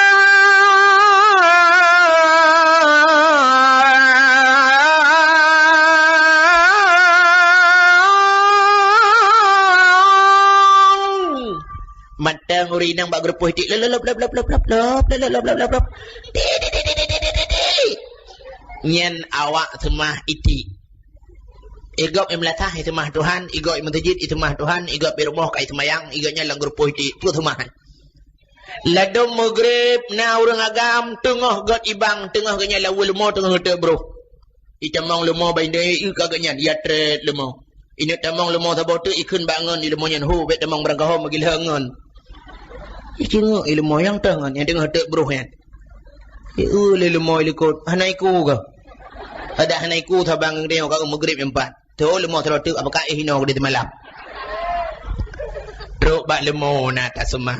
Mantong ureuëng inong bak geurupoh iték, lop, lop, lop. Di, di, di. Nyan awak seumah iték. Igob i meulasah iseumah Tuhan, igob i meuseujid iseumah Tuhan, igob i rumoh ka iseumayang, igob nyan lam geurupoh iték, peue seumah. Ladom mugrib na ureuëng agam teungoh gét ibang, teungoh gét nyan lawoe leumo teungoh geutek broh. Itamong leumo bak indai, ié ka gét nyan, ia trét leumo. Ineuk tamong leumo saboh teuk ikheun bak ngon i leumo nyan, "Ho, bék tamong beurangkaho meugila ngon." Icingeuk i leumo nyang teuh ngon, nyang teungoh teuk broh nyan. Ieu lé leumo i likot, hana iku kah? Adak hana iku saban ngon geutanyoe ka mugrib nyan pat. Teuh leumo sidroe teuk, apakah éh inoe di teumalam. Trok bak leumo na taseumah.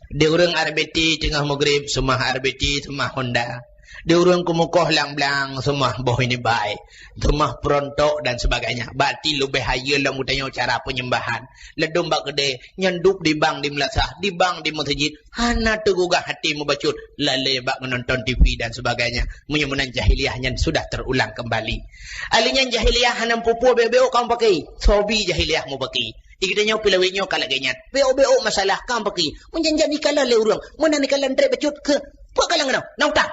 Di ureuëng R B T teungoh mugrib, seumah R B T, seumah Honda. Di ureuëng keumukoh lam blang, seumah boh ini bai, seumah perontok dan sebagainya. Berarti leubeh hayeue lom geutanyoe cara peunyembahan. Ladom bak keudè, nyan dub di bang di meulasah, di bang di meuseujid, hana teugugah até meubacut, lalé bak nonton T V dan sebagainya. Meunyoe meunan jahiliyah nyan sudah terulang kembali. Alèh nyan jahiliyah hana peue-peue, béok-béok ka mupakè. Hobi jahiliyah mupakè. Di geutanyoe pih lawét nyoe ka lagèe nyan. Béok-béok masalah ka mupakè. Meujanjan ikalon lé ureuëng. Meunan ikalon trép bacut keu peue kalon keunoe? Na utang.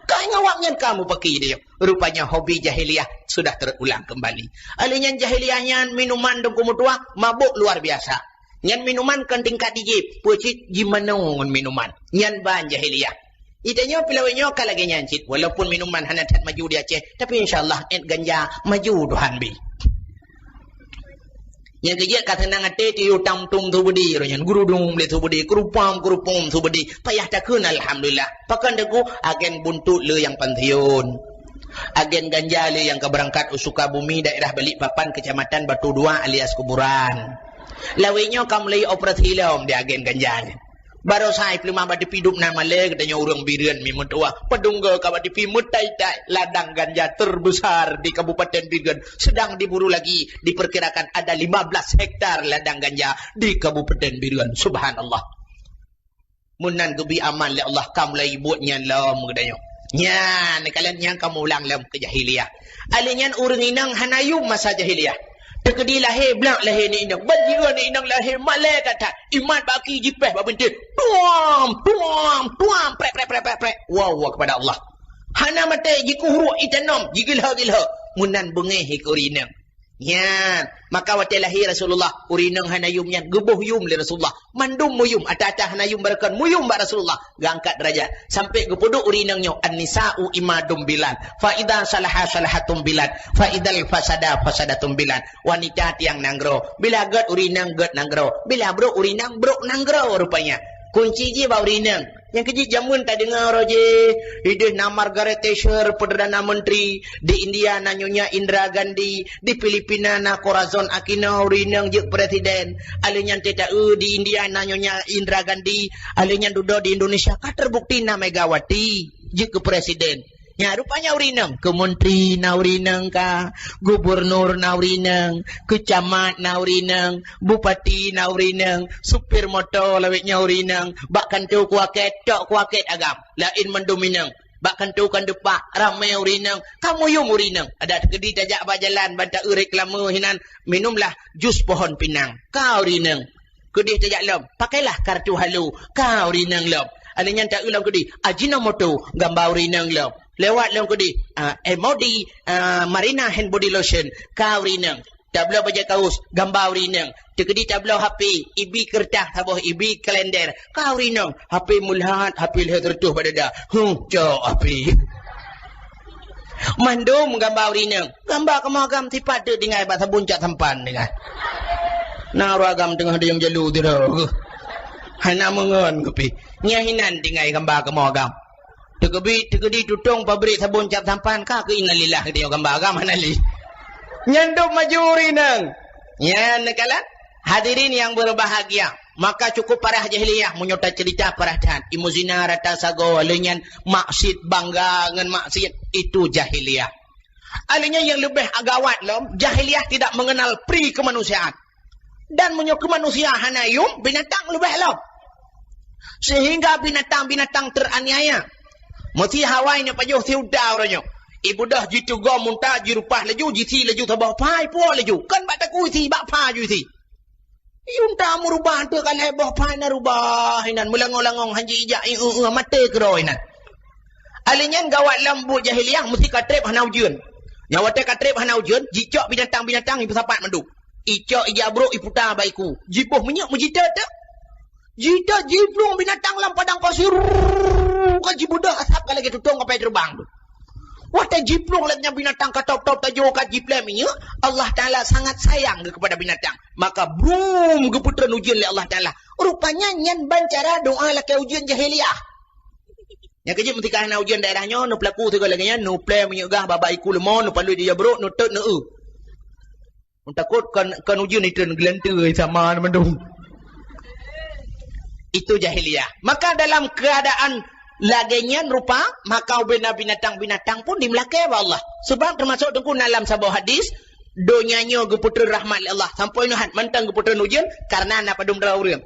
Ka ngon awak nyan ka mupakè di nyoe. Rupanya hobi jahiliyah sudah terulang kembali. Alèh nyan jahiliyah nyan minuman dong kumeutuah mabök luar biasa. Nyan minuman kon tingkat dijép, peue cit jimanoe ngon minuman. Nyan ban jahiliyah. Di tanyoe pih lawét nyoe ka lagèe nyan cit, walaupun minuman hana that maju di Aceh, tapi insya Allah ét ganja maju Tuhan bi. Nyang keujeuet ka seunang até tiyuh tam tum su beudé roh nyan, geurudong lé su beudé, keurupam-keurupum su beudé, payah takheun alhamdulillah. Pakon teungku, agen buntut le nyang pensiun. Agen ganja le nyang ka beurangkat u Sukabumi, daerah Balikpapan, Kecamatan Batu Dua alias Kuburan. Lawét nyoe ka mulai operasi lom di agen ganja nyan. Barosa i peuleumah bak tipi dub nan malèe geutanyoe ureuëng Bireuen mi meutuah. Padum goe ka bak tipi meutai-tai ladang ganja terbesar di Kabupaten Bireuen sedang diburu lagi, diperkirakan ada lima belas hektar ladang ganja di Kabupaten Bireuen. Subhanallah. Meunan geubri aman lé Allah ka mulai buet nyan lom geutanyoe. Nyan, kalon nyan ka meuulang lom keu jahiliyah. Alèh nyan ureuëng inong hana yum masa jahiliyah. Teukeudi lahé, blah lahé ni inong. Ban jiôh ni inong lahé malée that-that. Imat bak aki jipéh bak bintéh. Tuam, tuam, tuam. Prek, prek, prek, prek, prek. Wow, wow kepada Allah. Hana maté, jikuhruek itanom, jigilho-gilho. Meunan beungéh keu ureueng inong. Nyan, maka watée lahé Rasulullah, ureueng inong hana yum nyan, geuboh yum lé Rasulullah. Mandum meuyum, ata-ata hana yum barokon, meuyum bak Rasulullah, geuangkat derajat. Sampai geupeuduek ureueng inong nyoe, "An-nisa'u imadum bilad, fa idza salaha salahatum bilad, fa idzal fasada fasadatum bilad." Wanita tiang nanggroe, bila gét ureueng inong gét nanggroe, bila brok ureueng inong brok nanggroe rupanya. Kunci jih bak ureueng inong. Nyang keujeuet jameun tadeungoe roh jih, ideh na Margaret Thatcher Perdana Menteri, di India na Nyonya Indira Gandhi, di Filipina na Corazon Aquino ureueng inong jeuet presiden. Aleuh nyan teuta-eu di India na Nyonya Indira Gandhi, aleuh nyan dudoe di Indonesia ka terbukti na Megawati jeuet keu presiden. Nya rupanya ureueng inong, keu menteri na ureueng inong ka, gubernur na ureueng inong, keu camat na ureueng inong, bupati na ureueng inong, supir moto lawét nyoe ureueng inong, bak kantô kuakét, tok kuakét agam, laén mandum inong. Bak kantô kan deupak, ramé ureueng inong, ka meuyum ureueng inong. Adak teukeudi tajak bak jalan, ban ta-eu reklame hinan, minumlah jus pohon pinang. Ka ureueng inong. Keudeh tajak lom, pakailah kartu halu, ka ureueng inong lom. Aleuh nyan ta-eu lom keudeh, Ajinomoto, gamba ureueng inong lom. Lewat lom keudeh, ah, Emodi, ah, Marina hand body lotion, ka ureueng inong. Tabloe bajée kaos, gamba ureueng inong. Teukeudi tabloe H P, ibi keureutah saboh, ibi kalender, ka ureueng inong. H P meulahat, H P lhèe reutôh bak dada. Huh, cok H P. Mandum gamba ureueng inong. Gamba kamoe agam sipat teuk tinggai bak sabon cap sampan tinggai. Na ureueng agam teungoh dayong jalu sidroe. Hana meungon kupi. Nyan hinan tinggai gamba kamoe agam. Teukeudi, teukeudi tutong pabrik sabon cap sampan ka keu innalillah, geutanyoe gamba agam hana lé. Nyan dum maju ureueng inong. Nyan neukalon. Hadirin yang berbahagia, maka cukup parah jahiliyah meunyoe taceurita parah that. Ilmu zina rata sagoe, lheueh nyan maksiet, bangga ngon maksiet, itu jahiliyah. Aleuh nyan nyang leubeh gawat lom, jahiliyah tidak mengenal pri kemanusiaan. Dan meunyoe keu manusia hana yum, binatang leubeh lom. Sehingga binatang-binatang teraniaya. Meusi Hawaii nyoe pajoh si unta uroe nyoe. Ibeudôh jiteugoe unta, jirupah laju, jisi laju saboh pha, ipuwoe laju. Kon bak takue isi, bak pha ju isi. Unta meurubah teuk ka lhèe boh pha na rubah inan, meulangong-langong han ji ijak, i, eu, eu, maté keudroe inan. Aleuh nyan gawat lom buet jahiliyah, meusi ka trép hana ujeuen. Nyan watèe ka trép hana ujeuen, jicok binatang-binatang ipeusapat mandum. Icok ija brok iputa bak iku. Jiboh minyeuk meujiteuet teuk. Jiteuet jiplueng binatang lam padang pasir. Ka jibeudôh asap ka lagèe tutong kapai teubang tu. Watèe jiplueng lagèe nyan binatang ka top-top tajô ka jiplè minyeuk, Allah Taala sangat sayang kepada binatang. Maka brum geupeutreun ujeuen lé Allah Taala. Rupanya nyan ban cara doa lakèe ujeuen jahiliyah. Nyang keujeuet meutika hana ujeuen daerah nyoe, neupeulaku sigoe lagèe nyan, neuplè minyeuk gah bak iku leumô, neupalui di jabrok, neutot, neu-eu. Takot kon, kon ujeuen itreun geulanteue sama mandum. Itu jahiliyah. Maka dalam keadaan lagèe nyan rupa, maka ubena binatang-binatang pun dimeulakèe bak Allah. Sebab teumasok teungku na lam saboh hadis, donya nyoe geupeutreun rahmat lé Allah. Sampoe nyoe hat mantong geupeutreun ujeuen karena na padum droe ureueng.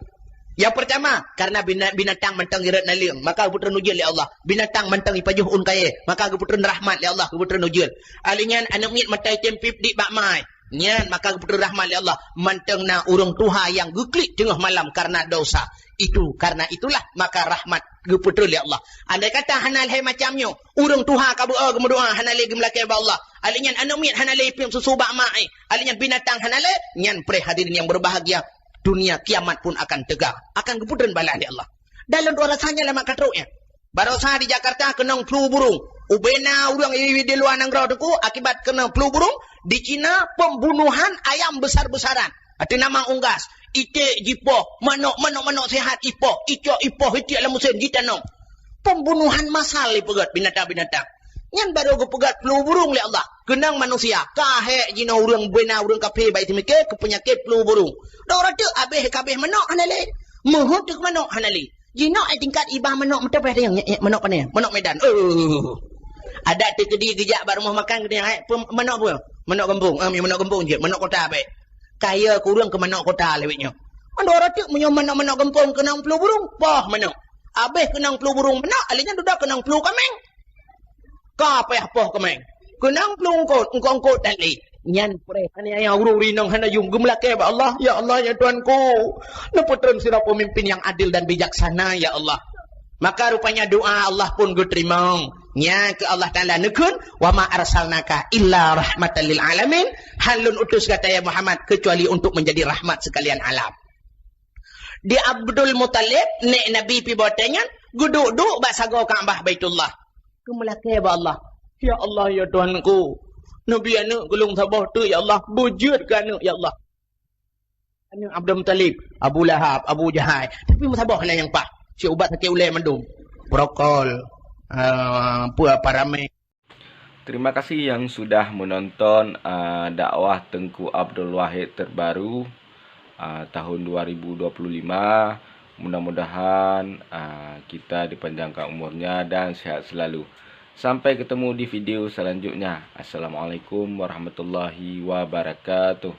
Yang pertama, karena bina-, binatang mantong irot naleueng, maka geupeutreun ujeuen lé Allah. Binatang mantong ipajoh ôn kayèe, maka geupeutreun rahmat lé Allah, geupeutreun ujeuen. Alèh nyan aneuk miet mata item pip dik bak mai. Nyan maka geupeutreun rahmat lé Allah, mantong na ureueng tuha nyang geuklik teungoh malam karena dosa. Itu, karena itulah maka rahmat geupeutreun lé Allah. Andai kata hana lhèe macam nyoe, ureueng tuha ka beu-o geumeudoa hana lé geumeulakèe bak Allah. Alèh nyan aneuk miet hana lé ipiep susu bak mak, eh. Alèh nyan binatang hana lé, nyan preh hadirin yang berbahagia, dunia kiamat pun akan tegak, akan geupeutreun balaih lé Allah. Dalam dua rasa nyan lama ka trok nyan. Barosa di Jakarta keunong flu burung. Ubena ureueng di luwa nanggroe teungku akibat keunong flu burung. Di Cina pembunuhan ayam besar-besaran. Ateueh nama unggas. Iték jipoh, manok, manok, manok sehat ipoh, icok ipoh, iték lam mesin jitanom. Pembunuhan massal ipeugöt binatang-binatang. Nyan baru geupeugöt flu burung lé Allah. Keunong manusia, ka hék jinoe ureueng bena ureueng kafé bak seumiké keu peunyakét flu burung. Dok rot teuk abéh kabéh manok hana lé. Meuheuet teuk manok hana lé. Jinoe ai tingkat iba manok meuteupeh teunyong, nyek, nyek, manok pane, manok Medan. Oh. Adak teukeudi geujak bak rumoh makan geutanyoe, hai, pe-, manok peue? Manok gampông. Ah, manok gampông jeuet, manok kota bèk. Kaya kureueng keu manok kota lé wék nyoe. Mandua rot teuk meunyoe manok-manok gampông keunong flu burung, poh manok. Abéh keunong flu burung manok, alèh nyan dudoe keunong flu kaméng. Ka payah poh kaméng. Keunong flu eungkôt, eungkôt-eungkôt that lé. Nyan preh aniaya ureuëng rinong hana yum geumeulakée bak Allah, "Ya Allah, ya Tuhanku, neupeutreun sidroe peumimpin nyang adil dan bijaksana, ya Allah." Maka rupanya doa Allah pun geuteurimong. Nya keu Allah Taala neukheun, "Wa ma arsalnaka illa rahmatan lil alamin." Han lôn utus gata ya Muhammad kecuali untuk menjadi rahmat sekalian alam. Di Abdul Muthalib, nek Nabi pi boteng nyan, geuduek-duek bak sagoe Ka'bah Baitullah. Geumeulakée bak Allah, "Ya Allah, ya Tuhanku, neubi aneuëk keu lôn saboh teuk, ya Allah, beujeuet keu aneuëk, ya Allah." Aneuëk Abdul Muthalib, Abu Lahab, Abu Jahal, tapi meusaboh hana nyang paih. Cit ubat sakét ulée mandum. Prokol, ah, apa, apa ramé. Terima kasih yang sudah menonton, ah, dakwah Tengku Abdul Wahid terbaru, ah, tahun dua ribu dua puluh lima. Mudah-mudahan, ah, kita dipanjangkan umurnya dan sehat selalu. Sampai ketemu di video selanjutnya. Assalamualaikum warahmatullahi wabarakatuh.